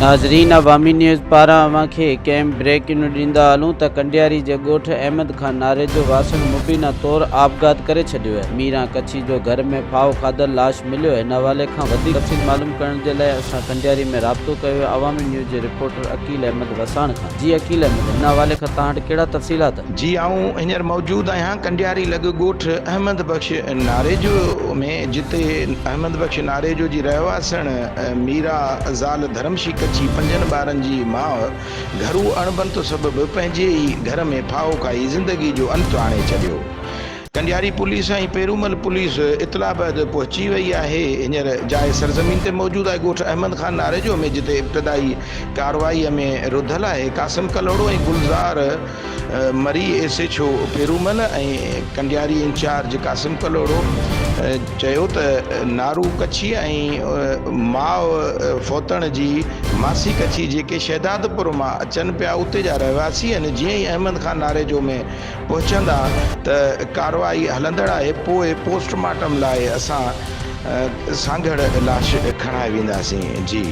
ناظرين عوامي نيوز پاران اوهان کي هڪ اهم بريڪنگ نيوز ڏيندا هلون ته ڪنڊياري جي ڳوٺ احمد خان ناريجو واسڻ مبينا طور آپگهات ڪري ڇڏيو آهي ميران ڪڇي جو گهر ۾ ڦاهو کاڌل لاش مليو آهي ان حوالي کان وڌيڪ تفصيل معلوم ڪرڻ جي لاء اسان ڪنڊياري ۾ رابطو ڪيو آهي عوامي نيوز جي رپورٽر عقيل احمد وساڻ کان جي عقيل احمد ان حوالي کان توهان وٽ ڪهڙا تفصيلات آهن؟ جي آئون هينئر موجود آهيان ڪنڊياري لڳ ڳوٺ احمد بخش ناريجو ۾ جتي احمد بخش ناريجو جي رهواسڻ ميرا زال ڌرمشي ڪڇي پنجن ٻارن جي ماء گهرو اڻبنت سبب پنهنجي ئي گهر ۾ ڦاهو کائي زندگي جو انت آڻي ڇڏيو. ڪنڊياري پوليس ۽ پيرومل پوليس اطلاع بعد پهچي وئي آهي هينئر جاء سرزمين تي موجود آهي ڳوٺ احمد خان ناريجو ۾ جتي ابتدائي ڪارروائي ۾ رڌل آهي Qasim Kalhoro ۽ Gulzar Marri S H O Perumal ۽ Kandiaro incharge Qasim Kalhoro چيو ته نارو ڪڇي ۽ ماء فوتڻ جي ماسي ڪڇي جيڪي شهدادپور مان اچن پيا اتي جا رهواسي آهن جيئن ئي احمد خان ناريجو ۾ پهچندا ته ڪارروائي هلندڙ آهي پوء پوسٽ مارٽم لاء اسان سانگهڙ لاش کڻائي وينداسين جي.